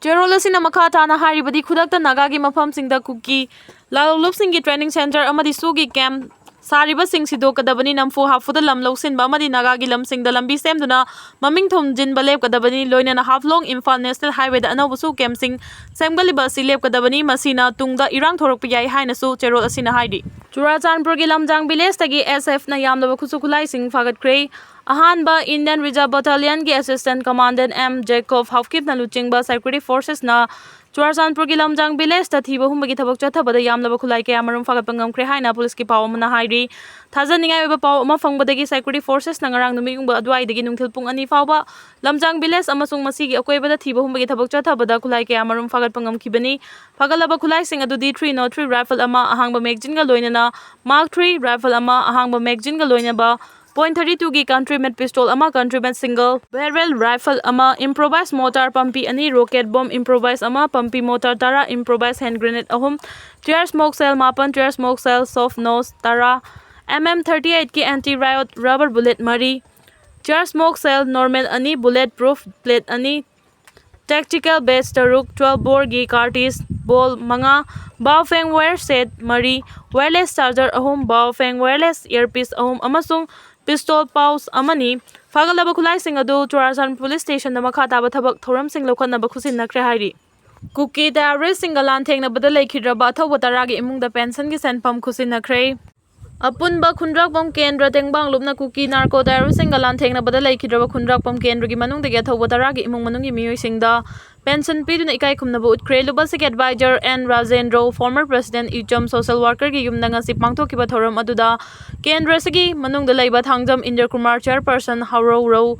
ꯆꯦꯔꯣꯜ ꯑꯁꯤꯅ ꯃꯈꯥ ꯇꯥꯅ ꯍꯥꯏꯔꯤꯕꯗꯤ, ꯈꯨꯗꯛꯇ ꯅꯥꯒꯥꯒꯤ ꯃꯐꯝꯁꯤꯡꯗ ꯀꯨꯀꯤ ꯂꯥꯂꯣꯡꯂꯨꯞꯁꯤꯡꯒꯤ ꯇ꯭ꯔꯦꯅꯤꯡ ꯁꯦꯟꯇꯔ ꯑꯃꯗꯤ ꯁꯨꯒꯤ ꯀꯦꯝꯞ ꯁꯥꯔꯤꯕꯁꯤꯡ ꯁꯤꯗꯣꯛꯀꯗꯕꯅꯤ꯫ ꯅꯝꯐꯨ ꯍꯥꯐꯨꯗ ꯂꯝ ꯂꯧꯁꯤꯟꯕ ꯑꯃꯗꯤ ꯅꯥꯒꯥꯒꯤ ꯂꯝꯁꯤꯡꯗ ꯂꯝꯕꯤ ꯁꯦꯝꯗꯨꯅ ꯃꯃꯤꯡ ꯊꯣꯟꯖꯤꯟꯕ ꯂꯦꯞꯀꯗꯕꯅꯤ꯫ ꯂꯣꯏꯅꯅ ꯍꯥꯐꯂꯣꯡ ꯏꯝꯐꯥꯜ ꯅꯦꯁꯅꯦꯜ ꯍꯥꯏꯋꯦꯗ ꯑꯅꯧꯕ ꯁꯨ ꯀꯦꯝꯞꯁꯤꯡ ꯁꯦꯝꯒꯠꯂꯤꯕ ꯑꯁꯤ ꯂꯦꯞꯀꯗꯕꯅꯤ꯫ ꯃꯁꯤꯅ ꯇꯨꯡꯗ ꯏꯔꯥꯡ ꯊꯣꯔꯛꯄ ꯌꯥꯏ ꯍꯥꯏꯅꯁꯨ ꯆꯦꯔꯣꯜ ꯑꯁꯤꯅ ꯍꯥꯏꯔꯤ꯫ ꯆꯨꯔꯥꯆꯥꯟꯄꯨꯔꯒꯤ ꯂꯝꯖꯥꯡ ꯚꯤꯂꯦꯖꯇꯒꯤ ꯑꯦꯁ ꯑꯦꯐꯅ ꯌꯥꯝꯂꯕ ꯈꯨꯠꯁꯨ ꯈꯨꯠꯂꯥꯏꯁꯤꯡ ꯐꯥꯒꯠꯈ꯭ꯔꯦ꯫ ꯑꯍꯥꯟꯕ ꯏꯟꯗꯤꯌꯟ ꯔꯤꯖꯔꯚ ꯕꯠꯇꯥꯂꯤꯌꯟꯒꯤ ꯑꯦꯁꯤꯁꯇꯦꯟ ꯀꯃꯥꯟꯗꯦꯟ ꯑꯦꯝ ꯖꯦꯀꯣꯕ ꯍꯥꯎꯀꯤꯞꯅ ꯂꯨꯆꯤꯡꯕ ꯁꯦꯀ꯭ꯌꯨꯔꯤꯇꯤ ꯐꯣꯔꯁꯦꯁꯅ ꯆꯨꯔꯥꯆꯥꯟꯄꯨꯔꯒꯤ ꯂꯝꯖꯥꯡ ꯚꯤꯂꯦꯖꯇ ꯊꯤꯕ ꯍꯨꯝꯕꯒꯤ ꯊꯕꯛ ꯆꯠꯊꯕꯗ ꯌꯥꯝꯂꯕ ꯈꯨꯠꯂꯥꯏ ꯀꯌꯥ ꯃꯔꯨꯝ ꯐꯥꯒꯠꯄ ꯉꯝꯈ꯭ꯔꯦ ꯍꯥꯏꯅ ꯄꯨꯂꯤꯁꯀꯤ ꯄꯥꯎ ꯑꯃꯅ ꯍꯥꯏꯔꯤ꯫ ꯊꯥꯖꯅꯤꯡꯉꯥꯏ ꯑꯣꯏꯕ ꯄꯥꯎ ꯑꯃ ꯐꯪꯕꯗꯒꯤ ꯁꯦꯀ꯭ꯌꯨꯔꯤꯇꯤ ꯐꯣꯔꯁꯦꯁꯅ ꯉꯔꯥꯡ ꯅꯨꯃꯤꯠꯌꯨꯡꯕ ꯑꯗꯨꯋꯥꯏꯗꯒꯤ ꯅꯨꯡꯊꯤꯜ ꯄꯨꯡ ꯑꯅꯤ ꯐꯥꯎꯕ ꯂꯝꯖꯥꯡ ꯚꯤꯂꯦꯖ ꯑꯃꯁꯨꯡ ꯃꯁꯤꯒꯤ ꯑꯀꯣꯏꯕꯗ ꯊꯤꯕ ꯍꯨꯝꯕꯒꯤ ꯊꯕꯛ ꯆꯠꯊꯕꯗ ꯈꯨꯠꯂꯥꯏ ꯀꯌꯥ ꯃꯔꯨꯝ ꯐꯥꯒꯠꯄ ꯉꯝꯈꯤꯕꯅꯤ꯫ ꯐꯥꯒꯠꯂꯕ ꯈꯨꯠꯂꯥꯏꯁꯤꯡ ꯑꯗꯨꯗꯤ three nought three rifle ꯑꯃ, ꯑꯍꯥꯡꯕ magazine ꯒ ꯂꯣꯏꯅꯅ Mark three rifle ꯑꯃ, ꯑꯍꯥꯡꯕ magazine ꯒ ꯂꯣꯏꯅꯕ point thirty two ꯒꯤ country made pistol ꯑꯃ, country made single barrel rifle ꯑꯃ, improvised mortar ꯄꯝꯄꯤ ꯑꯅꯤ, rocket bomb improvised ꯑꯃ, ꯄꯝꯄꯤ mortar ꯇꯔꯥ, improvised hand grenade ꯑꯍꯨꯝ, tear smoke shell ꯃꯥꯄꯟ, tear smoke shell soft nose ꯇꯔꯥ, M M thirty eight ꯀꯤ anti riot rubber bullet ꯃꯔꯤ, tear smoke shell normal ꯑꯅꯤ, bullet proof plate ꯑꯅꯤ, tactical vest ꯇꯔꯨꯛ, twelve bore ꯒꯤ cartridge ball ꯃꯉꯥ, Baofeng wire set ꯃꯔꯤ, wireless charger ꯑꯍꯨꯝ, Baofeng wireless earpiece ꯑꯍꯨꯝ ꯑꯃꯁꯨꯡ pistol pouch ꯑꯃꯅꯤ꯫ ꯐꯥꯒꯠꯂꯕ ꯈꯨꯠꯂꯥꯏꯁꯤꯡ ꯑꯗꯨ ꯆꯨꯔꯥꯆꯥꯟꯄꯨꯔ ꯄꯨꯂꯤꯁ ꯁ꯭ꯇꯦꯁꯟꯗ ꯃꯈꯥ ꯇꯥꯕ ꯊꯕꯛ ꯊꯧꯔꯝꯁꯤꯡ ꯂꯧꯈꯠꯅꯕ ꯈꯨꯠꯁꯤꯟꯅꯈ꯭ꯔꯦ ꯍꯥꯏꯔꯤ꯫ ꯀꯨꯀꯤ ꯇꯦꯔꯣꯔꯤꯁꯁꯤꯡꯒ ꯂꯥꯟꯊꯦꯡꯅꯕꯗ ꯂꯩꯈꯤꯗ꯭ꯔꯕ ꯑꯊꯧꯕ ꯇꯔꯥꯒꯤ ꯏꯃꯨꯡꯗ ꯄꯦꯟꯁꯟꯒꯤ ꯁꯦꯟꯐꯝ ꯈꯨꯠꯁꯤꯟꯅꯈ꯭ꯔꯦ꯫ ꯑꯄꯨꯟꯕ ꯈꯨꯟꯗ꯭ꯔꯥꯛꯄꯝ ꯀꯦꯟꯗ꯭ꯔ ꯇꯦꯡꯕꯥꯡꯂꯨꯞꯅ ꯀꯨꯀꯤ ꯅꯥꯔꯀꯣ ꯇꯦꯔꯣꯔꯤꯁꯁꯤꯡꯒ ꯂꯥꯟꯊꯦꯡꯅꯕꯗ ꯂꯩꯈꯤꯗ꯭ꯔꯕ ꯈꯨꯟꯗ꯭ꯔꯥꯛꯄꯝ ꯀꯦꯟꯗ꯭ꯔꯒꯤ ꯃꯅꯨꯡꯗꯒꯤ ꯑꯊꯧꯕ ꯇꯔꯥꯒꯤ ꯏꯃꯨꯡ ꯃꯅꯨꯡꯒꯤ ꯃꯤꯑꯣꯏꯁꯤꯡꯗ ꯄꯦꯟꯁꯟ ꯄꯤꯗꯨꯅ ꯏꯀꯥꯏ ꯈꯨꯝꯅꯕ ꯎꯠꯈ꯭ꯔꯦ꯫ ꯂꯨꯕꯁꯤꯒꯤ advisor and Rajendro, former president ꯏꯆꯝ social worker ꯒꯤ ꯌꯨꯝꯗ ꯉꯁꯤ ꯄꯥꯡꯊꯣꯛꯈꯤꯕ ꯊꯧꯔꯝ ꯑꯗꯨꯗ ꯀꯦꯟꯗ꯭ꯔ ꯑꯁꯤꯒꯤ ꯃꯅꯨꯡꯗ ꯂꯩꯕ ꯊꯥꯡꯖꯝ ꯏꯟꯗ꯭ꯔ ꯀꯨꯃꯥꯔ, chairperson ꯍꯥꯎꯔꯧꯔꯧ,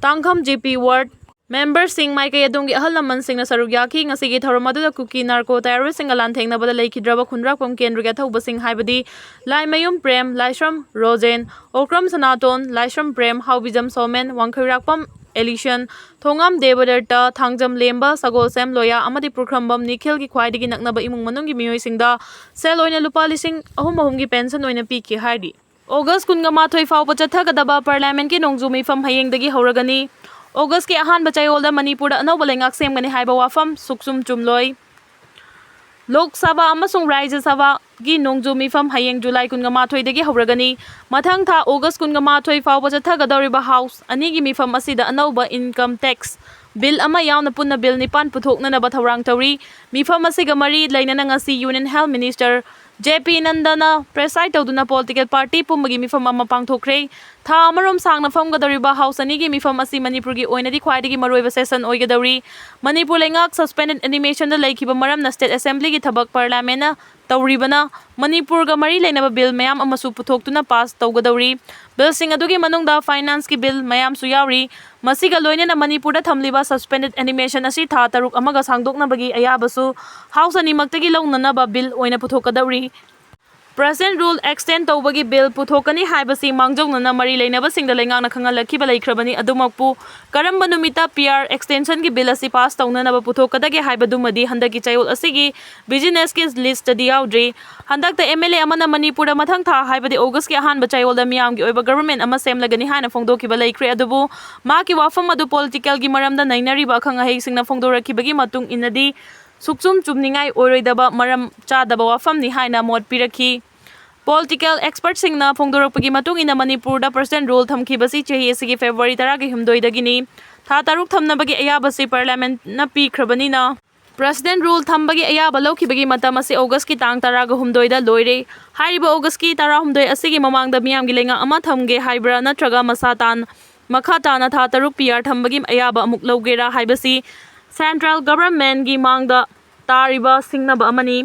ꯇꯥꯡꯈꯝ ꯖꯤ ꯄꯤ ward, member ꯁꯤꯡ ꯃꯥꯏꯀꯩ ꯑꯗꯣꯝꯒꯤ ꯑꯍꯜ ꯂꯃꯟꯁꯤꯡꯅ ꯁꯔꯨꯛ ꯌꯥꯈꯤ꯫ ꯉꯁꯤꯒꯤ ꯊꯧꯔꯝ ꯑꯗꯨꯗ ꯀꯨꯀꯤ ꯅꯥꯔꯀꯣ ꯇꯦꯔꯣꯔꯤꯁꯁꯤꯡꯒ ꯂꯥꯟꯊꯦꯡꯅꯕꯗ ꯂꯩꯈꯤꯗ꯭ꯔꯕ ꯈꯨꯟꯗ꯭ꯔꯥꯛꯄꯝ ꯀꯦꯟꯗ꯭ꯔꯒꯤ ꯑꯊꯧꯕꯁꯤꯡ ꯍꯥꯏꯕꯗꯤ ꯂꯥꯏꯃꯌꯨꯝ ꯄ꯭ꯔꯦꯝ, ꯂꯥꯏꯁ꯭ꯔꯝ ꯔꯣꯖꯦꯟ, ꯑꯣꯀ꯭ꯔꯝ ꯁꯅꯥꯇꯣꯟ, ꯂꯥꯏꯁ꯭ꯔꯝ ꯄ꯭ꯔꯦꯝ, ꯍꯥꯎꯕꯤꯖꯝ ꯁꯣꯃꯦꯟ, ꯋꯥꯡꯈꯩꯔꯥꯛꯄꯝ ꯑꯦꯂꯤꯁꯟ, ꯊꯣꯉꯥꯝ ꯗꯦꯕꯗꯠꯇ, ꯊꯥꯡꯖꯝ ꯂꯦꯝꯕ, ꯁꯒꯣꯜꯁꯦꯝ ꯂꯣꯌꯥ ꯑꯃꯗꯤ ꯄꯨꯈ꯭ꯔꯝꯕꯝ ꯅꯤꯈꯤꯜꯒꯤ ꯈ꯭ꯋꯥꯏꯗꯒꯤ ꯅꯛꯅꯕ ꯏꯃꯨꯡ ꯃꯅꯨꯡꯒꯤ ꯃꯤꯑꯣꯏꯁꯤꯡꯗ ꯁꯦꯜ ꯑꯣꯏꯅ ꯂꯨꯄꯥ ꯂꯤꯁꯤꯡ ꯑꯍꯨꯝ ꯑꯍꯨꯝꯒꯤ ꯄꯦꯟꯁꯟ ꯑꯣꯏꯅ ꯄꯤꯈꯤ ꯍꯥꯏꯔꯤ꯫ ꯑꯣꯒꯁ ꯀꯨꯟꯒ ꯃꯥꯊꯣꯏ ꯐꯥꯎꯕ ꯆꯠꯊꯒꯗꯕ ꯄꯥꯔꯂꯤꯌꯥꯃꯦꯟꯠꯀꯤ ꯅꯣꯡꯖꯨ ꯃꯤꯐꯝ ꯍꯌꯦꯡꯗꯒꯤ ꯍꯧꯔꯒꯅꯤ꯫ ꯑꯣꯒꯁꯀꯤ ꯑꯍꯥꯟꯕ ꯆꯌꯣꯜꯗ ꯃꯅꯤꯄꯨꯔꯗ ꯑꯅꯧꯕ ꯂꯩꯉꯥꯛ ꯁꯦꯝꯒꯅꯤ ꯍꯥꯏꯕ ꯋꯥꯐꯝ ꯁꯨꯛꯆꯨꯝ ꯆꯨꯝꯂꯣꯏ꯫ ꯂꯣꯛ ꯁꯚꯥ ꯑꯃꯁꯨꯡ ꯔꯥꯖ꯭ꯌ ꯁꯚꯥꯒꯤ ꯅꯣꯡꯖꯨ ꯃꯤꯐꯝ ꯍꯌꯦꯡ ꯖꯨꯂꯥꯏ ꯀꯨꯟꯒ ꯃꯥꯊꯣꯏꯗꯒꯤ ꯍꯧꯔꯒꯅꯤ꯫ ꯃꯊꯪ ꯊꯥ ꯑꯣꯒꯁ ꯀꯨꯟꯒ ꯃꯥꯊꯣꯏ ꯐꯥꯎꯕ ꯆꯠꯊꯒꯗꯧꯔꯤꯕ ꯍꯥꯎꯁ ꯑꯅꯤꯒꯤ ꯃꯤꯐꯝ ꯑꯁꯤꯗ ꯑꯅꯧꯕ income tax bill ꯑꯃ ꯌꯥꯎꯅ ꯄꯨꯟꯅ bill ꯅꯤꯄꯥꯟ ꯄꯨꯊꯣꯛꯅꯅꯕ ꯊꯧꯔꯥꯡ ꯇꯧꯔꯤ꯫ ꯃꯤꯐꯝ ꯑꯁꯤꯒ ꯃꯔꯤ ꯂꯩꯅꯅ ꯉꯁꯤ Union Health Minister ꯖꯦ ꯄꯤ ꯅꯟꯗꯅ preside ꯇꯧꯗꯨꯅ political party ꯄꯨꯝꯕꯒꯤ ꯃꯤꯐꯝ ꯑꯃ ꯄꯥꯡꯊꯣꯛꯈ꯭ꯔꯦ꯫ ꯊꯥ ꯑꯃꯔꯣꯝ ꯁꯥꯡꯅ ꯐꯝꯒꯗꯧꯔꯤꯕ ꯍꯥꯎꯁ ꯑꯅꯤꯒꯤ ꯃꯤꯐꯝ ꯑꯁꯤ ꯃꯅꯤꯄꯨꯔꯒꯤ ꯑꯣꯏꯅꯗꯤ ꯈ꯭ꯋꯥꯏꯗꯒꯤ ꯃꯔꯨꯑꯣꯏꯕ ꯁꯦꯁꯟ ꯑꯣꯏꯒꯗꯧꯔꯤ꯫ ꯃꯅꯤꯄꯨꯔ ꯂꯩꯉꯥꯛ ꯁꯁꯄꯦꯟꯗꯦꯗ ꯑꯦꯅꯤꯃꯦꯁꯟꯗ ꯂꯩꯈꯤꯕ ꯃꯔꯝꯅ ꯁ꯭ꯇꯦꯠ ꯑꯦꯁꯦꯝꯕ꯭ꯂꯤꯒꯤ ꯊꯕꯛ ꯄꯥꯔꯂꯤꯌꯥꯃꯦꯟꯅ ꯇꯧꯔꯤꯕꯅ ꯃꯅꯤꯄꯨꯔꯒ ꯃꯔꯤ ꯂꯩꯅꯕ ꯕꯤꯜ ꯃꯌꯥꯝ ꯑꯃꯁꯨ ꯄꯨꯊꯣꯛꯇꯨꯅ ꯄꯥꯁ ꯇꯧꯒꯗꯧꯔꯤ꯫ ꯕꯤꯜꯁꯤꯡ ꯑꯗꯨꯒꯤ ꯃꯅꯨꯡꯗ ꯐꯥꯏꯅꯥꯟꯁꯀꯤ ꯕꯤꯜ ꯃꯌꯥꯝꯁꯨ ꯌꯥꯎꯔꯤ꯫ ꯃꯁꯤꯒ ꯂꯣꯏꯅꯅ ꯃꯅꯤꯄꯨꯔꯗ ꯊꯝꯂꯤꯕ ꯁꯁꯄꯦꯟꯗꯦꯗ ꯑꯦꯅꯤꯃꯦꯁꯟ ꯑꯁꯤ ꯊꯥ ꯇꯔꯨꯛ ꯑꯃꯒ ꯁꯥꯡꯗꯣꯛꯅꯕꯒꯤ ꯑꯌꯥꯕꯁꯨ ꯍꯥꯎꯁ ꯑꯅꯤꯃꯛꯇꯒꯤ ꯂꯧꯅꯅꯕ ꯕꯤꯜ ꯑꯣꯏꯅ ꯄꯨꯊꯣꯛꯀꯗꯧꯔꯤ꯫ ꯄ꯭ꯔꯦꯁꯤꯗꯦꯟꯠ ꯔꯨꯜ ꯑꯦꯛꯁꯇꯦꯟ ꯇꯧꯕꯒꯤ ꯕꯤꯜ ꯄꯨꯊꯣꯛꯀꯅꯤ ꯍꯥꯏꯕꯁꯤ ꯃꯥꯡꯖꯧꯅꯅ ꯃꯔꯤ ꯂꯩꯅꯕꯁꯤꯡꯗ ꯂꯩꯉꯥꯛꯅ ꯈꯪꯍꯜꯂꯛꯈꯤꯕ ꯂꯩꯈ꯭ꯔꯕꯅꯤ꯫ ꯑꯗꯨꯃꯛꯄꯨ ꯀꯔꯝꯕ ꯅꯨꯃꯤꯠꯇ ꯄꯤ ꯑꯥꯔ ꯑꯦꯛꯁꯇꯦꯟꯁꯟꯒꯤ ꯕꯤꯜ ꯑꯁꯤ ꯄꯥꯁ ꯇꯧꯅꯅꯕ ꯄꯨꯊꯣꯛꯀꯗꯒꯦ ꯍꯥꯏꯕꯗꯨꯃꯗꯤ ꯍꯟꯗꯛꯀꯤ ꯆꯌꯣꯜ ꯑꯁꯤꯒꯤ ꯕꯤꯖꯤꯅꯦꯁꯀꯤ ꯂꯤꯁꯇꯗꯤ ꯌꯥꯎꯗ꯭ꯔꯤ꯫ ꯍꯟꯗꯛꯇ ꯑꯦꯝ ꯑꯦꯜ ꯑꯦ ꯑꯃꯅ ꯃꯅꯤꯄꯨꯔꯗ ꯃꯊꯪ ꯊꯥ, ꯍꯥꯏꯕꯗꯤ ꯑꯣꯒꯁꯀꯤ ꯑꯍꯥꯟꯕ ꯆꯌꯣꯜꯗ ꯃꯤꯌꯥꯝꯒꯤ ꯑꯣꯏꯕ ꯒꯕꯔꯃꯦꯟ ꯑꯃ ꯁꯦꯝꯂꯒꯅꯤ ꯍꯥꯏꯅ ꯐꯣꯡꯗꯣꯛꯈꯤꯕ ꯂꯩꯈ꯭ꯔꯦ꯫ ꯑꯗꯨꯕꯨ ꯃꯍꯥꯛꯀꯤ ꯋꯥꯐꯝ ꯑꯗꯨ ꯄꯣꯂꯤꯇꯤꯀꯦꯜꯒꯤ ꯃꯔꯝꯗ ꯅꯩꯅꯔꯤꯕ ꯑꯈꯪ ꯑꯍꯩꯁꯤꯡꯅ ꯐꯣꯡꯗꯣꯔꯛꯈꯤꯕꯒꯤ ꯃꯇꯨꯡ ꯏꯟꯅꯗꯤ ꯁꯨꯛꯆꯨꯝ ꯆꯨꯝꯅꯤꯡꯉꯥꯏ ꯑꯣꯏꯔꯣꯏꯗꯕ ꯃꯔꯝ ꯆꯥꯗꯕ ꯋꯥꯐꯝꯅꯤ ꯍꯥꯏꯅ ꯃꯣꯠ ꯄꯤꯔꯛꯈꯤ꯫ ꯄꯣꯂꯤꯇꯤꯀꯦꯜ ꯑꯦꯛꯁꯄꯔꯠꯁꯤꯡꯅ ꯐꯣꯡꯗꯣꯔꯛꯄꯒꯤ ꯃꯇꯨꯡ ꯏꯟꯅ ꯃꯅꯤꯄꯨꯔꯗ ꯄ꯭ꯔꯦꯁꯤꯗꯦꯟꯠ ꯔꯨꯜ ꯊꯝꯈꯤꯕꯁꯤ ꯆꯍꯤ ꯑꯁꯤꯒꯤ ꯐꯦꯕ꯭ꯔꯨꯋꯥꯔꯤ ꯇꯔꯥꯒ ꯍꯨꯝꯗꯣꯏꯗꯒꯤꯅꯤ꯫ ꯊꯥ ꯇꯔꯨꯛ ꯊꯝꯅꯕꯒꯤ ꯑꯌꯥꯕꯁꯤ ꯄꯥꯔꯂꯤꯌꯥꯃꯦꯟꯠꯅ ꯄꯤꯈ꯭ꯔꯕꯅꯤꯅ ꯄ꯭ꯔꯦꯁꯤꯗꯦꯟꯠ ꯔꯨꯜ ꯊꯝꯕꯒꯤ ꯑꯌꯥꯕ ꯂꯧꯈꯤꯕꯒꯤ ꯃꯇꯝ ꯑꯁꯤ ꯑꯣꯒꯁꯀꯤ ꯇꯥꯡ ꯇꯔꯥꯒ ꯍꯨꯝꯗꯣꯏꯗ ꯂꯣꯏꯔꯦ꯫ ꯍꯥꯏꯔꯤꯕ ꯑꯣꯒꯁꯀꯤ ꯇꯔꯥꯍꯨꯝꯗꯣꯏ ꯑꯁꯤꯒꯤ ꯃꯃꯥꯡꯗ ꯃꯤꯌꯥꯝꯒꯤ ꯂꯩꯉꯥꯛ ꯑꯃ ꯊꯝꯒꯦ ꯍꯥꯏꯕ꯭ꯔꯥ ꯅꯠꯇ꯭ꯔꯒ ꯃꯁꯥ ꯇꯥꯟ-, ꯃꯈꯥ ꯇꯥꯅ ꯊꯥ ꯇꯔꯨꯛ ꯄꯤ ꯑꯥꯔ ꯊꯝꯕꯒꯤ ꯑꯌꯥꯕ ꯑꯃꯨꯛ ꯂꯧꯒꯦꯔꯥ ꯍꯥꯏꯕꯁꯤ ꯁꯦꯟꯇ꯭ꯔꯦꯜ ꯒꯕꯔꯃꯦꯟꯠꯒꯤ ꯃꯥꯡꯗ ꯇꯥꯔꯤꯕ ꯁꯤꯡꯅꯕ ꯑꯃꯅꯤ꯫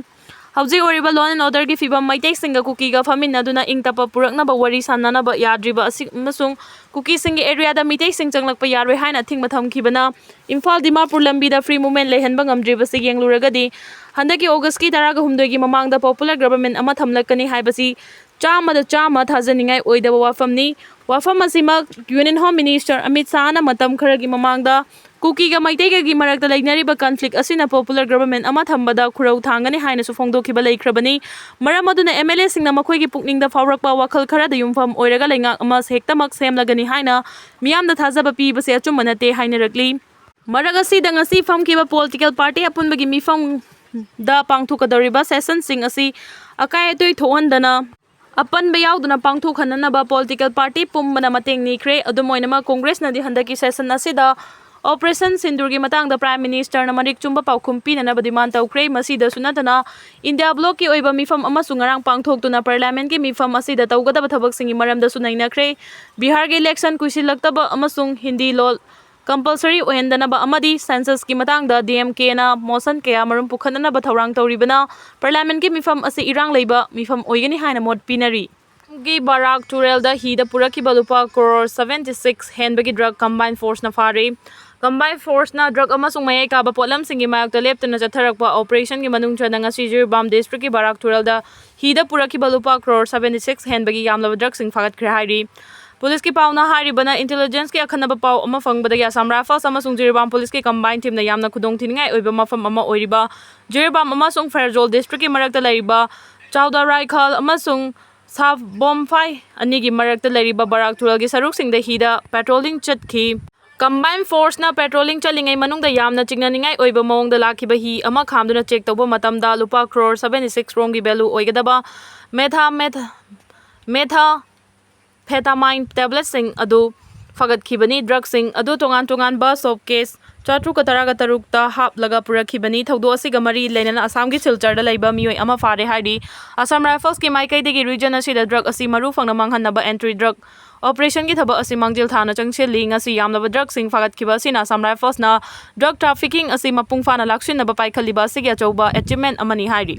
ꯍꯧꯖꯤꯛ ꯑꯣꯏꯔꯤꯕ law and orderꯒꯤ ꯐꯤꯕꯝ, ꯃꯩꯇꯩꯁꯤꯡꯒ ꯀꯨꯀꯤꯒ ꯐꯝꯃꯤꯟꯅꯗꯨꯅ ꯏꯪ ꯇꯞꯄ ꯄꯨꯔꯛꯅꯕ ꯋꯥꯔꯤ ꯁꯥꯅꯅꯕ ꯌꯥꯗ꯭ꯔꯤꯕ ꯑꯁꯤ ꯑꯃꯁꯨꯡ ꯀꯨꯀꯤꯁꯤꯡꯒꯤ ꯑꯦꯔꯤꯌꯥꯗ ꯃꯤꯇꯩꯁꯤꯡ ꯆꯪꯂꯛꯄ ꯌꯥꯔꯣꯏ ꯍꯥꯏꯅ ꯑꯊꯤꯡꯕ ꯊꯝꯈꯤꯕꯅ ꯏꯝꯐꯥꯜ ꯗꯤꯃꯥꯄꯨꯔ ꯂꯝꯕꯤꯗ free movement ꯂꯩꯍꯟꯕ ꯉꯝꯗ꯭ꯔꯤꯕꯁꯤ ꯌꯦꯡꯂꯨꯔꯒꯗꯤ, ꯍꯟꯗꯛꯀꯤ ꯑꯣꯒꯁꯀꯤ ꯇꯔꯥꯒ ꯍꯨꯝꯗꯣꯏꯒꯤ ꯃꯃꯥꯡꯗ popular government ꯑꯃ ꯊꯝꯂꯛꯀꯅꯤ ꯍꯥꯏꯕꯁꯤ ꯆꯥꯝꯃꯗ ꯆꯥꯝꯃ ꯊꯥꯖꯅꯤꯡꯉꯥꯏ ꯑꯣꯏꯗꯕ ꯋꯥꯐꯝꯅꯤ꯫ ꯋꯥꯐꯝ ꯑꯁꯤꯃꯛ Union Home Minister ꯑꯃꯤꯠ ꯁꯥꯍꯅ ꯃꯇꯝ ꯈꯔꯒꯤ ꯃꯃꯥꯡꯗ ꯀꯨꯀꯤꯒ ꯃꯩꯇꯩꯒꯒꯤ ꯃꯔꯛꯇ ꯂꯩꯅꯔꯤꯕ conflict ꯑꯁꯤꯅ popular government ꯑꯃ ꯊꯝꯕꯗ ꯈꯨꯔꯧ ꯊꯥꯡꯒꯅꯤ ꯍꯥꯏꯅꯁꯨ ꯐꯣꯡꯗꯣꯛꯈꯤꯕ ꯂꯩꯈ꯭ꯔꯕꯅꯤ꯫ ꯃꯔꯝ ꯑꯗꯨꯅ ꯑꯦꯝ ꯑꯦꯜ ꯑꯦꯁꯤꯡꯅ ꯃꯈꯣꯏꯒꯤ ꯄꯨꯛꯅꯤꯡꯗ ꯐꯥꯎꯔꯛꯄ ꯋꯥꯈꯜ ꯈꯔꯗ ꯌꯨꯝꯐꯝ ꯑꯣꯏꯔꯒ ꯂꯩꯉꯥꯛ ꯑꯃ ꯍꯦꯛꯇꯃꯛ ꯁꯦꯝꯂꯒꯅꯤ ꯍꯥꯏꯅ ꯃꯤꯌꯥꯝꯗ ꯊꯥꯖꯕ ꯄꯤꯕꯁꯦ ꯑꯆꯨꯝꯕ ꯅꯠꯇꯦ ꯍꯥꯏꯅꯔꯛꯂꯤ꯫ ꯃꯔꯛ ꯑꯁꯤꯗ ꯉꯁꯤ ꯐꯝꯈꯤꯕ political party ꯑꯄꯨꯟꯕꯒꯤ ꯃꯤꯐꯝꯗ ꯄꯥꯡꯊꯣꯛꯀꯗꯧꯔꯤꯕ sessionꯁꯤꯡ ꯑꯁꯤ ꯑꯀꯥꯏ ꯑꯇꯣꯏ ꯊꯣꯛꯍꯟꯗꯅ ꯑꯄꯟꯕ ꯌꯥꯎꯗꯅ ꯄꯥꯡꯊꯣꯛꯍꯟꯅꯅꯕ political party ꯄꯨꯝꯕꯅ ꯃꯇꯦꯡ ꯅꯤꯈ꯭ꯔꯦ꯫ ꯑꯗꯨꯝ ꯑꯣꯏꯅꯃꯛ, ꯀꯣꯡꯒ꯭ꯔꯦꯁꯅꯗꯤ ꯍꯟꯗꯛꯀꯤ session ꯑꯁꯤꯗ Operation ꯁꯤꯟꯗꯨꯔꯒꯤ ꯃꯇꯥꯡꯗ Prime Ministerꯅ ꯃꯔꯤꯛ ꯆꯨꯝꯕ ꯄꯥꯎꯈꯨꯝ ꯄꯤꯅꯅꯕ demand ꯇꯧꯈ꯭ꯔꯦ꯫ ꯃꯁꯤꯗꯁꯨ ꯅꯠꯇꯅ, India Blocꯀꯤ ꯑꯣꯏꯕ ꯃꯤꯐꯝ ꯑꯃꯁꯨ ꯉꯔꯥꯡ ꯄꯥꯡꯊꯣꯛꯇꯨꯅ Parliamentꯀꯤ ꯃꯤꯐꯝ ꯑꯁꯤꯗ ꯇꯧꯒꯗꯕ ꯊꯕꯛꯁꯤꯡꯒꯤ ꯃꯔꯝꯗꯁꯨ ꯅꯩꯅꯈ꯭ꯔꯦ꯫ ꯕꯤꯍꯥꯔꯒꯤ election ꯀꯨꯏꯁꯤꯜꯂꯛꯇꯕ ꯑꯃꯁꯨꯡ ꯍꯤꯟꯗꯤ ꯂꯣꯜ compulsory ꯑꯣꯏꯍꯟꯗꯅꯕ ꯑꯃꯗꯤ Censusꯀꯤ ꯃꯇꯥꯡꯗ DMKꯅ motion ꯀꯌꯥ ꯃꯔꯨꯝ ꯄꯨꯈꯠꯅꯅꯕ ꯊꯧꯔꯥꯡ ꯇꯧꯔꯤꯕꯅ Parliamentꯀꯤ ꯃꯤꯐꯝ ꯑꯁꯤ ꯏꯔꯥꯡ ꯂꯩꯕ ꯃꯤꯐꯝ ꯑꯣꯏꯒꯅꯤ ꯍꯥꯏꯅ ꯃꯣꯠ ꯄꯤꯅꯔꯤ꯫ ꯒꯤ ꯕꯔꯥꯛ ꯇꯨꯔꯦꯜꯗ ꯍꯤꯗ ꯄꯨꯔꯛꯈꯤꯕ ꯂꯨꯄꯥ crore seventy six ꯍꯦꯟꯕꯒꯤ drug combined forceꯅ ꯐꯥꯔꯦ꯫ Combined forceꯅ drug ꯑꯃꯁꯨꯡ ꯃꯌꯥꯏ ꯀꯥꯕ ꯄꯣꯠꯂꯝꯁꯤꯡꯒꯤ ꯃꯥꯌꯣꯛꯇ ꯂꯦꯞꯇꯅ ꯆꯠꯊꯔꯛꯄ operationꯒꯤ ꯃꯅꯨꯡ ꯆꯟꯅ ꯉꯁꯤ ꯖꯤꯔꯤꯕꯥꯝ districtꯀꯤ ꯕꯔꯥꯛ ꯇꯨꯔꯦꯜꯗ ꯍꯤꯗ ꯄꯨꯔꯛꯈꯤꯕ ꯂꯨꯄꯥ crore seventy six ꯍꯦꯟꯕꯒꯤ ꯌꯥꯝꯂꯕ drugꯁꯤꯡ ꯐꯥꯒꯠꯈ꯭ꯔꯦ ꯍꯥꯏꯔꯤ꯫ Policeꯀꯤ ꯄꯥꯎꯅ ꯍꯥꯏꯔꯤꯕꯅ, intelligenceꯀꯤ ꯑꯈꯟꯅꯕ ꯄꯥꯎ ꯑꯃ ꯐꯪꯕꯗꯒꯤ Assam Rifles ꯑꯃꯁꯨꯡ ꯖꯤꯔꯤꯕꯥꯝ Policeꯀꯤ combined teamꯅ ꯌꯥꯝꯅ ꯈꯨꯗꯣꯡ ꯊꯤꯅꯤꯡꯉꯥꯏ ꯑꯣꯏꯕ ꯃꯐꯝ ꯑꯃ ꯑꯣꯏꯔꯤꯕ ꯖꯤꯔꯤꯕꯥꯝ ꯑꯃꯁꯨꯡ ꯐꯦꯔꯖꯣꯜ districtꯀꯤ ꯃꯔꯛꯇ ꯂꯩꯔꯤꯕ ꯆꯥꯎꯗꯥ ꯔꯥꯏꯈꯜ ꯑꯃꯁꯨꯡ ꯁꯥꯐ ꯕꯣꯝꯐꯥꯏ ꯑꯅꯤꯒꯤ ꯃꯔꯛꯇ ꯂꯩꯔꯤꯕ ꯕꯔꯥꯛ ꯇꯨꯔꯦꯜꯒꯤ ꯁꯔꯨꯛꯁꯤꯡꯗ ꯍꯤꯗ patrolling ꯆꯠꯈꯤ꯫ Combined forceꯅ patrolling ꯆꯠꯂꯤꯉꯩ ꯃꯅꯨꯡꯗ ꯌꯥꯝꯅ ꯆꯤꯡꯅꯅꯤꯡꯉꯥꯏ ꯑꯣꯏꯕ ꯃꯑꯣꯡꯗ ꯂꯥꯛꯈꯤꯕ ꯍꯤ ꯑꯃ ꯈꯥꯝꯗꯨꯅ check ꯇꯧꯕ ꯃꯇꯝꯗ ꯂꯨꯄꯥ crore seventy six ꯔꯣꯝꯒꯤ value ꯑꯣꯏꯒꯗꯕ metha, metha, methamphetamine tabletꯁꯤꯡ ꯑꯗꯨ ꯐꯥꯒꯠꯈꯤꯕꯅꯤ꯫ Drugꯁꯤꯡ ꯑꯗꯨ ꯇꯣꯉꯥꯟ ꯇꯣꯉꯥꯟꯕ soap case ꯆꯥꯇ꯭ꯔꯨꯛꯀ ꯇꯔꯥꯒ ꯇꯔꯨꯛꯇ ꯍꯥꯞꯂꯒ ꯄꯨꯔꯛꯈꯤꯕꯅꯤ꯫ ꯊꯧꯗꯣꯛ ꯑꯁꯤꯒ ꯃꯔꯤ ꯂꯩꯅꯅ ꯑꯁꯥꯝꯒꯤ ꯁꯤꯜꯆꯔꯗ ꯂꯩꯕ ꯃꯤꯑꯣꯏ ꯑꯃ ꯐꯥꯔꯦ ꯍꯥꯏꯔꯤ꯫ Assam Riflesꯀꯤ ꯃꯥꯏꯀꯩꯗꯒꯤ region ꯑꯁꯤꯗ drug ꯑꯁꯤ ꯃꯔꯨ ꯐꯪꯅ ꯃꯥꯡꯍꯟꯅꯕ anti drug operationꯒꯤ ꯊꯕꯛ ꯑꯁꯤ ꯃꯥꯡꯖꯤꯜ ꯊꯥꯅ ꯆꯪꯁꯤꯜꯂꯤ꯫ ꯉꯁꯤ ꯌꯥꯝꯂꯕ drugꯁꯤꯡ ꯐꯥꯒꯠꯈꯤꯕ ꯑꯁꯤꯅ Assam Riflesꯅ drug trafficking ꯑꯁꯤ ꯃꯄꯨꯡ ꯐꯥꯅ ꯂꯥꯛꯁꯤꯟꯅꯕ ꯄꯥꯏꯈꯠꯂꯤꯕ ꯑꯁꯤꯒꯤ ꯑꯆꯧꯕ achievement ꯑꯃꯅꯤ ꯍꯥꯏꯔꯤ꯫